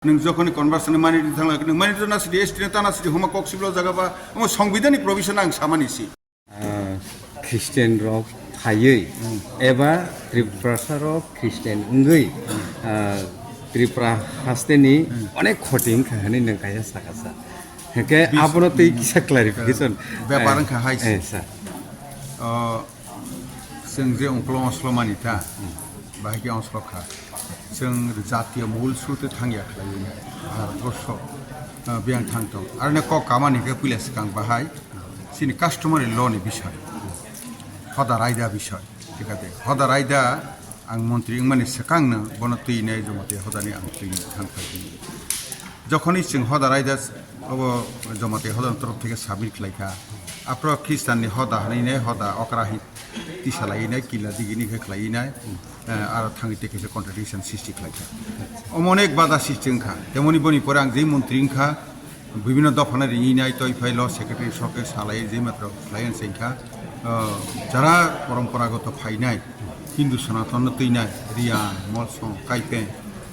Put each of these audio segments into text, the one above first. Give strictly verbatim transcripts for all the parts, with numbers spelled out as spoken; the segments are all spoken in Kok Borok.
Nwng jokhoni conversion mani di thangla, nwng mani di na sidi, S T na tana sidi, homa kok siblo jaga ba, omo songbidani provision ang samani si. Ah, Christian rok phaiwi eba Tiprasa rok Christian wngwi, ah, Tripura hasteni onek khoti wngkha hwnwi nwng kaisa sakasa. Hwnkhe Bis- abono tei kisa clarification. Bepar Eh, wngkha hai se. Eh, sir. Oh, Chwng je ongklo ongslomani ta, bahai khe ongslok kha. Chwng jatiyo mul sute thangya khlaiwi Bharatborsho, ah, biyang thang tong. Aroni kok kamani khe puila swkang bahai chini customary law ni bisoi, hoda raida bisoi, thik ase? Hoda raida ang montri wngmani swkangno bono twi nai jomotwi hodani ang twi thang khlai. Jokhoni chwng hoda raida obo jomotwi hodani torof theke submit khlai kha, aphro Khristanni hoda hwnwi nai hoda okra hi tisa lai nai, kila digini khe khlai nai, eh, aro thangwi tei kaisa contradiction sristi khlai kha. Omo onek bada sristi wng kha. Temoni boni pore ang jei montri wng kha, bibhinno dophano ringwi nai, toi phai lo secretary soke salai jei matro khlai ang se wng kha. Oh, jara porompora goto phainai, Hindu Sanatanno twinai, Riyan, Molsong, Kaipeng,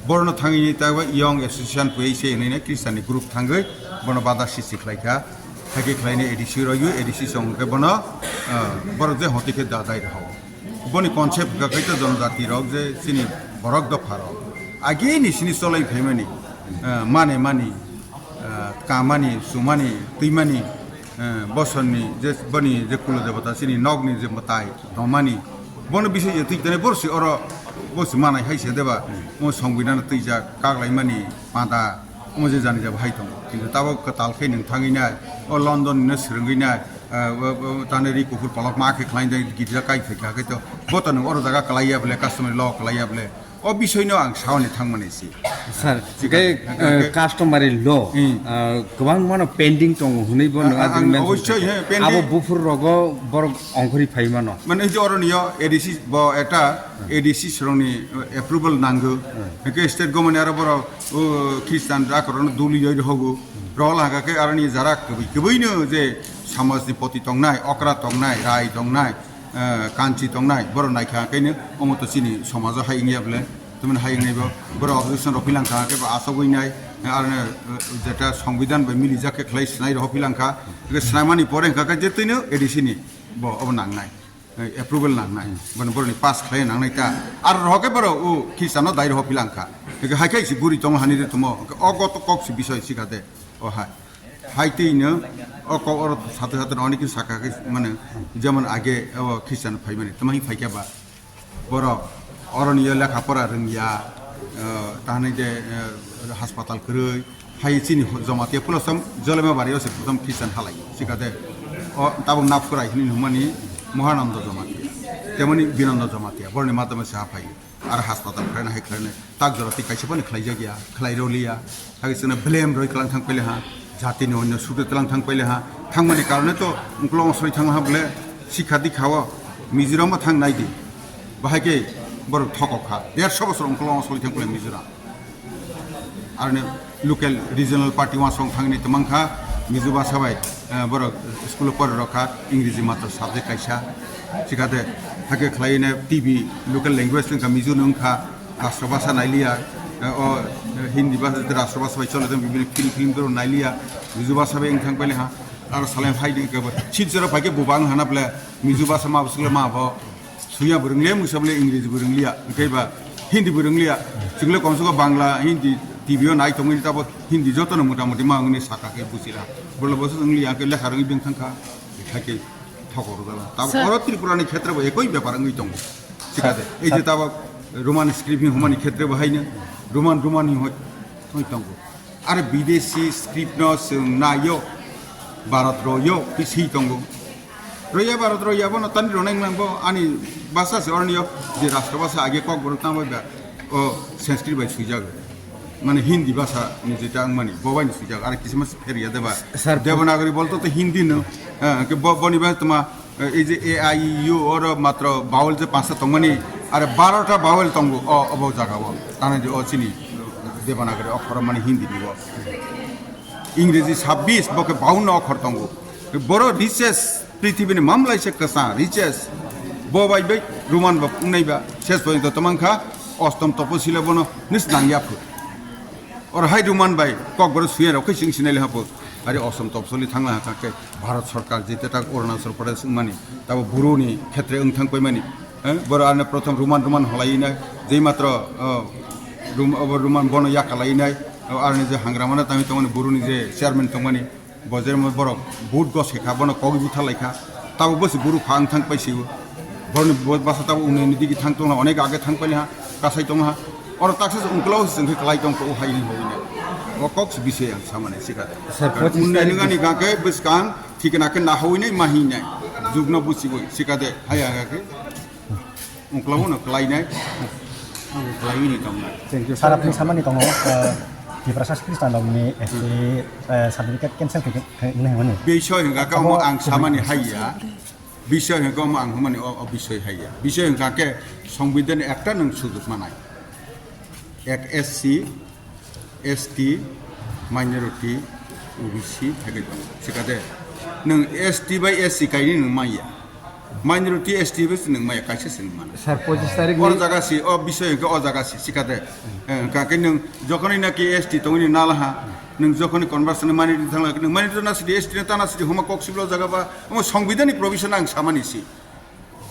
borno thangwi taibo Young Association pui se hinwi nai Khristanni group thangwi bono bada sristi khlai kha. Hakhe khlaini A D C royo, A D C song khe bono, ah, borok je hoti khe da dai rw. Boni concept hwnkha khe to jonojati rok je chini borok dopha rok. Agini sini cholai phaimani, ah, mane mani, ah, kamani, sumani, twimani, ah, bosonni je boni je kulo debata chini nokni je mwtai tongmani. Bono bising je twi tene borsi oro borsi manai hai se deba. Mo songbidano twijak kaklaimani panda. Omo je jani jabo hai tongo. Kintu tabok kwtal khe nwng thangwi nai, o London ni no swrwngwi nai, eh, o, o, tane ri kuphur palok ma khe khlai dai, girja kai thai kha khe to, bo to nwng oro jaga kwlai ya bole, customary law kwlai ya bole. O bisoi no ang saoni thangmani si. Sir, Thik tei, ase? Eh, eh, customary law, Hmm. eh, kwbangma no pending tongo hwnwi bo Ah, nwng ah, ang agreement obossoi, khe. He, pending. Abo buphur rogo borok ongkhorwi phai mano. Mane je oro niyo A D C bo eta A D C srongni approval nango. Hmm. Hwnkhe state government aro borok o Khristan jakorokno duli yoi rw hogo. Rohol haka khe aroni jara kwbwi kwbwino je samajni poti tongnai, okra tongnai, rai tongnai, eh, kanchi tongnai, borok naikha khe no omo to chini somajo hai wngya bole, tamoni hai wngnai bo, borok objection rok philang kha khe bo asogwi nai, eh, aroni, eh, jeta songbidhan bai milijak khe khlai swnai rok philang kha, hwnkhe swnaimani pore hwnkha khe je twino A D C ni bo obo nangnai. Eh, approval nangnai. Hmm. Bono boroni pass khlai nangnai ta. Ar rohok khe borok o Khristiano dai rohor philang kha. Hwnkhe hai khe si guri tongo hani de tomo. O kok to kok si bisoi sikha de. O hai. Hai twi no o kok oro sate sate no onek khe sakha khe mane jemon age o Khristian phaimani. Tamo hi phaikha ba. Borok oroni yo lekha pora rwngya. Eh, tahanai de, eh, haspatal kwrwi. Hai chini Jamatia Phulosom Jolema Bari o se prothom Christian halai sikha de. O tabuk Naphurai hini hwnmani Mohananda Jamatia. Temoni Binanda Jamatia. Boroni madhyame se haphai. Ar haspatal khlaina hai khlaina. Tak jora tei kaisa phano khlaijak ya. Khlai roliya. Hai chwngno blame roi klang thang paile ha. Jatini onyo sudre tlang thang paile ha. Thangmani karone to ungkolong soi thang ha bole sikha dikha o. Mizoram o thang nai di. Bahai khe borok thokok kha. Dersho bosor ungkolong soi thang paile Mizoram. Aroni local regional party wansong thangni twmang kha, Mizo basa bai, eh, borok school o pore rok kha, Ingreji matro subject kaisa. Sikha de, hakhe khlai ne T V local language wngkha, Mizo no wngkha, rashtra bhasha nailiya, eh, o, eh, Hindi bhasha, rashtra bhasha bai chole, bibini film, film doro nailiya, Mizo bhasha bai wngthang paile ha, aro salai phai di kebo, Silchar o phai khe buba wng hana ble, Mizo bhasha ma bwswk le ma bo, Suya bo rwngliya, musa bole Ingreji bo rwngliya, hwnkhe ba Hindi bo rwngliya. Chwng le komse kom Bangla, Hindi T V o nai tongwi, tabo Hindi jotono mota moti ma wngni saka khe buchila. Bole bo se wngliya, hwnkhe lekha rwngwi beng thang kha, hai khe thokor jala. Tabo Sir. Oro Tripura ni khetre bo ekoi bepar wngwi tongo. Thik ase? Ei je tabo Roman script ni humani khetre bo haino Roman, Roman ni hoi, hoi tongo. Aro bidesi script no chwng naio, Bharat royo, bisi tongo. Roya Bharat roya bono tani ronai mangbo ani bhasha se oroni yo je rashtra bhasha age kokborok tamo ba o Sanskrit bai suijago. Mane Hindi bhasha ni jeta wngmani bo bai ni suijago. Aro kisa mas pheriya deba. Sir, Devanagari bolto to Hindi no. Eh, ke bo-, boni bai toma, eh, ei je A I U oro matro vowel je panchta tongmani, aro barota vowel tongo o, obo jaga o. Tani je o chini Devanagari okhor mani Hindi ni o. Ingreji sabbish, bo khe baunno okhor tongo. Boro richest, prithibini mamlaisa kwchang richest. Bo bai bai Roman bo wngnai ba, ses porjonto twmang kha, ostom toposila bono nis nang ya phu. Oro hai Roman bai kokborok suya rok khe chwng sinai le hapo. Ari osom topsoli thangla ha khe Bharat Sarkar jete tak Arunachal Pradesh wngmani, tabo Buru ni khetre wng thang paimani. Eh, boro arne prothom Roman Roman holai nai, jei matro, oh, Rum-, obo Roman bono yakalai nai, oh, arni je hangrama na tangwi tongmani Buru ni je chairman tongmani, bo je mo borok vote go se kha, bono kogwi butha lai kha, tabo bo se Buru pha wng thang pai sio. Boroni bo basa tabo unni ni digi thang tongla, onek age thang paili ha, kasai tong ha. Oro taksa se ungkla se jengkhe klai tong ko hai ni hoi ne. O kok se bisi ang samani sikade. Sir, pochisni unni tarik ni gani ga ke bwskang thikna ke na hoi ne ma hi ne. Jugno busi boi sikade hai aga ke. Ungkla uno klai nai. Ang klai ni tong nai. Thank you, sir. Sir, apni samani tongo, eh, Tiprasa Christian rokni S T, eh, certificate cancel khe, khe, khe, hwnwi hwnwi. Bisoy hingka ke omo ang samani haiya. Bisoy hingka omo ang humani o, o bisoy haiya. Bisoy hingka ke songbidhan ekta nung sujuk manai. Ek S C, S T, minority, O B C, thagwi tongo. Sikade, nung S T bai S C kaini nung maya. Minority S T bai se nung maya, kaisa se nung mana. Sir, pochisni tarik ni. O jaga si, o bisoy hingka o jaga si, sikade. Eh, hingka ke nung jokhoni naki S T tongni nalaha, nung jokhoni conversion mani di thangla, nung mani di na sidi S T na tana sidi homa kok siblo jaga ba, omo songbidhan ni provision ang samani si.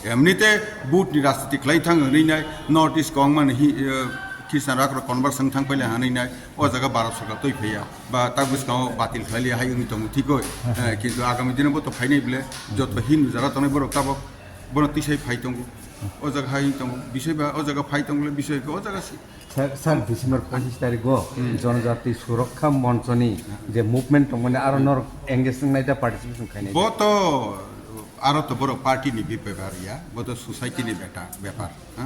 Emnite vote ni rajniti khlai thang hwnwi nai, North East kong mani hi, eh, Christian rak rok conversion thang paile hanwi nai, o jaga Bharat Sarkar twi phaiya, ba tak bwskango batil khlai liya hai wngwi tongo thikoi. Eh, kintu agami dino bo to phainai bole, joto Hindu jara tongnai borok tabok, bono tisai phai tongo. O jaga hai wngwi tongo, bisoi ba o jaga phai tongo bole, bisoi khe o jaga si. Sir, sir, December pochisni tarik o Jonojati Surakha Moncho ni je movement tongmani aro norok engage wngnai da participation khainai? Bo to aro to borok party ni bepar ya, bo to society ni beta-, bepar, ha?